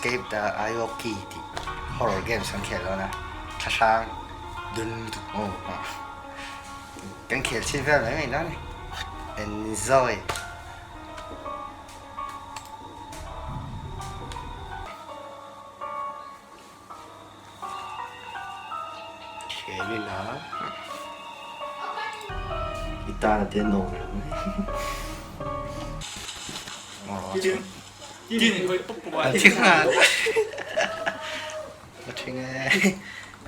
Escape the Aoki tih horror games kan khel dawn a, thlahrang dun lutuk aw kan khel chhin vel mai mai dawn a ni. Enjoy! Khel ila i tan a te nuam lo mai. A thing e.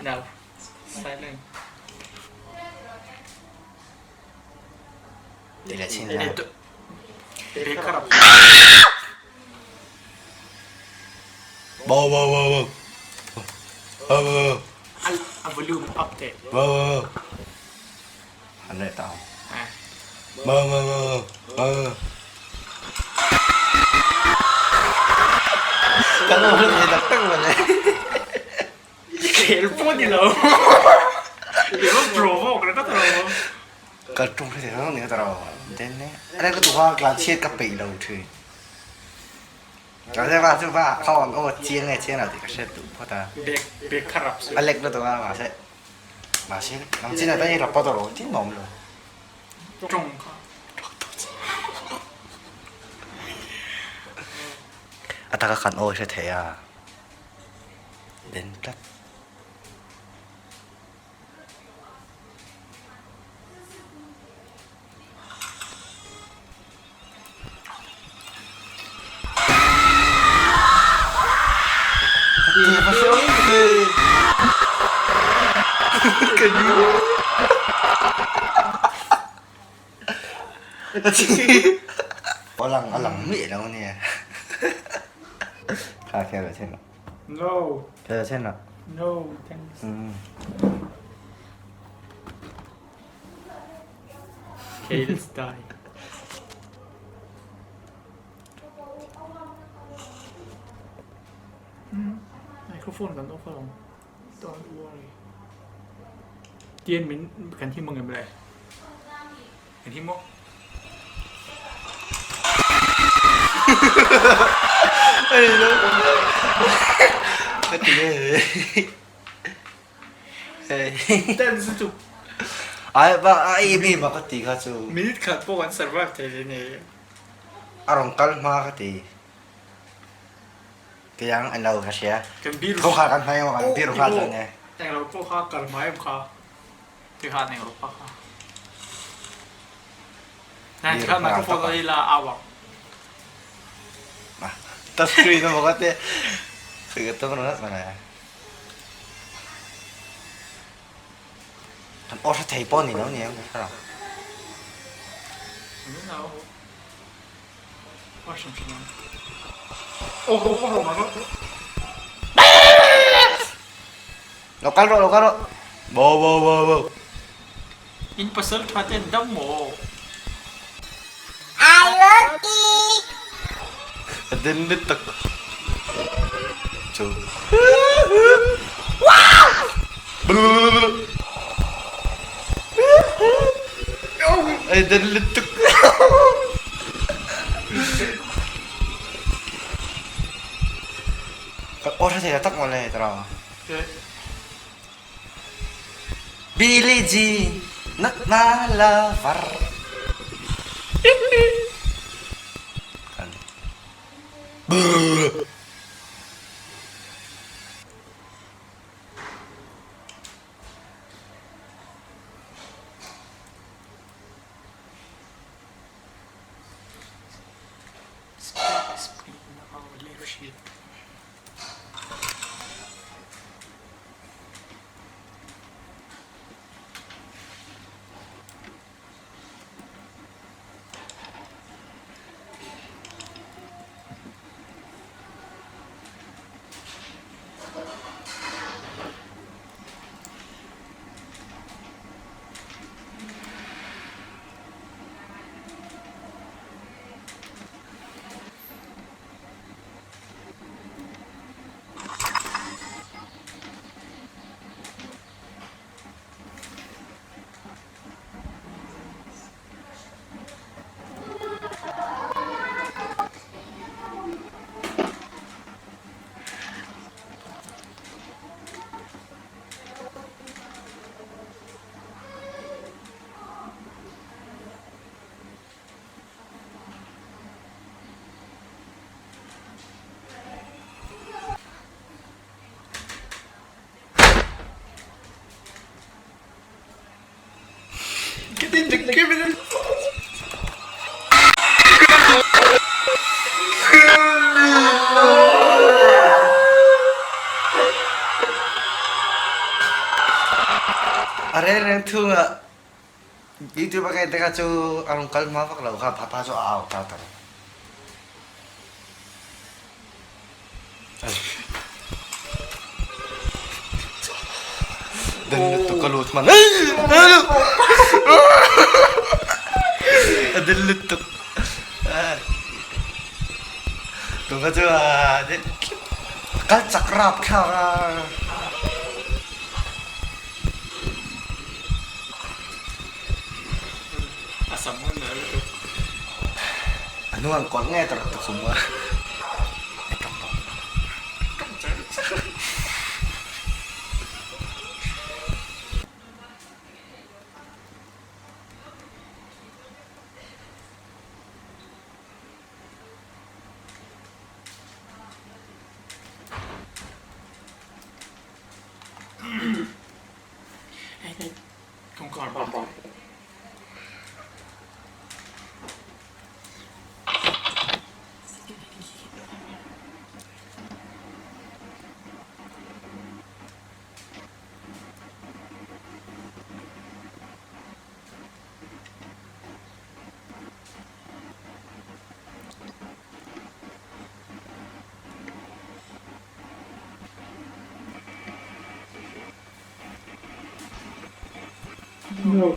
Now, silent. Ti leh chin la. Wow wow wow wow. Wow wow. A volume up teh. Wow wow. An leh ta ang. Wow wow wow wow. Kan awm hret thei tak tak mawle. I khel pawh ni lo. I va provoke ringawt alo. Ka tum hre thei reng nia tawrh den e. Ane ka duha tlan chhiat ka peih lo thin. Ka va chu va kha on aw chiang nge chiang lo tih ka hriat duh phawt a. Bek bek kha rap suh. A lek lutuk a mahse mahse nang chin ah chuan i rap a tawrh tin a awm lo. Tawng kha. A taka kan aw hre thei a den tlat. A lang a lang miah lo ania kha khel a then lo. No. Kaya sen la. No, thanks. Mm. Okay, let's die. Mm, microphone kan off alawm. Don't worry. Tian min kan him ang em le? Kan him maw? Ai ba ai mi ma ka ti kha chu. Minute khat pawh kan survive thei le ni. A rawn kal hma ka ti. Tiang an lo ka hria. Kan bir. Tho kha kan hmai kan bir kha chuan e. Englo pawh kha kal hmai em kha. Tikha nei rawh pa kha. Nai tikha microphone a ila awak. Ma touch screen mo ka te. Sige to na na. Kan order thei pawh ni lo ni ang ka ra. No. Oh, oh, oh, oh, Lo kal rawh, lo kal rawh. Bo bo bo bo. In pasal tha te an dam maw? A den lit tak. Chu. Ai den lit tuk. Ka aw tha thei tak mawle tara. Billie Jean not my lover. Kan. Get in the criminal! A reng reng thung ah YouTube a kai tikah cu a rung kal hma vak lo kha papa cu a au ta tak. Dan lutuk ka lut man. Dan lutuk. Tung kha cu kal chak rap thlak a. A sam hman na lutuk. A hnu an kawlh nge tar tukhum a. No.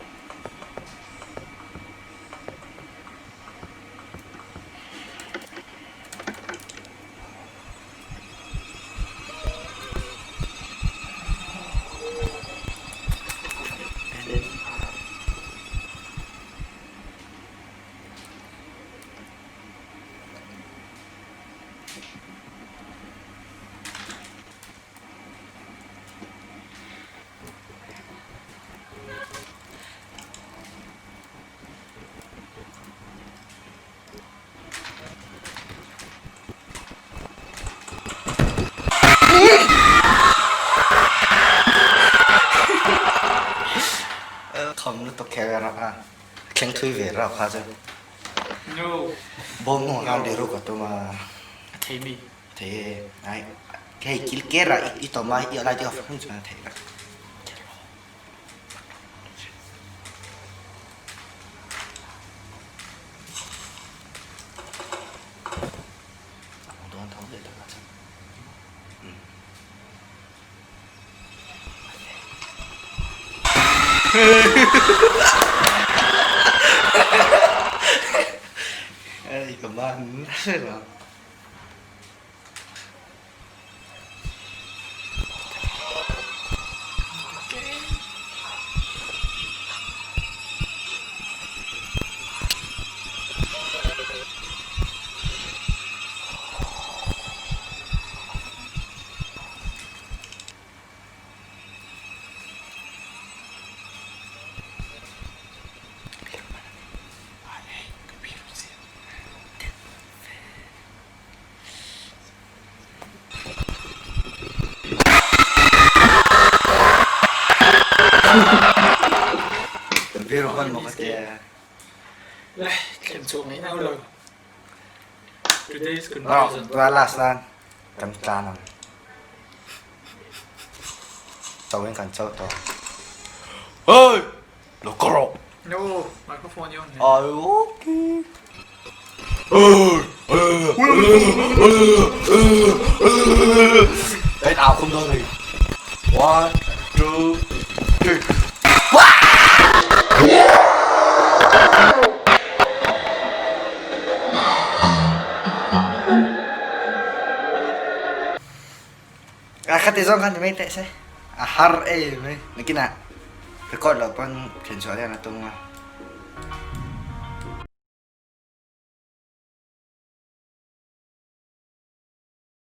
Kham lutuk kher a rak a. Thleng thui ve rau kha chu. No. Bawm hnung ah khan riruk a tum a. A thei mi. Thei e. Ai hei kil ker ah i tawm a i light i off hnu chuan a theih vek. A hmu dawn tho ve tak a chuan. Ei ka man hre lo. Beer hman maw ka tia. Thlem chuak ngei na lo. Today's conclusion. Tua last nan kan tlan ang. Cho in kan cho to. Hey! Lo karo. No, microphone yon. Ay, okay. Cái nào không thôi thì One, two, three. A khati zawng khan ni mai teh se. A har em mai. Nakinah record loh pawn thlen chhuah hian a tum a.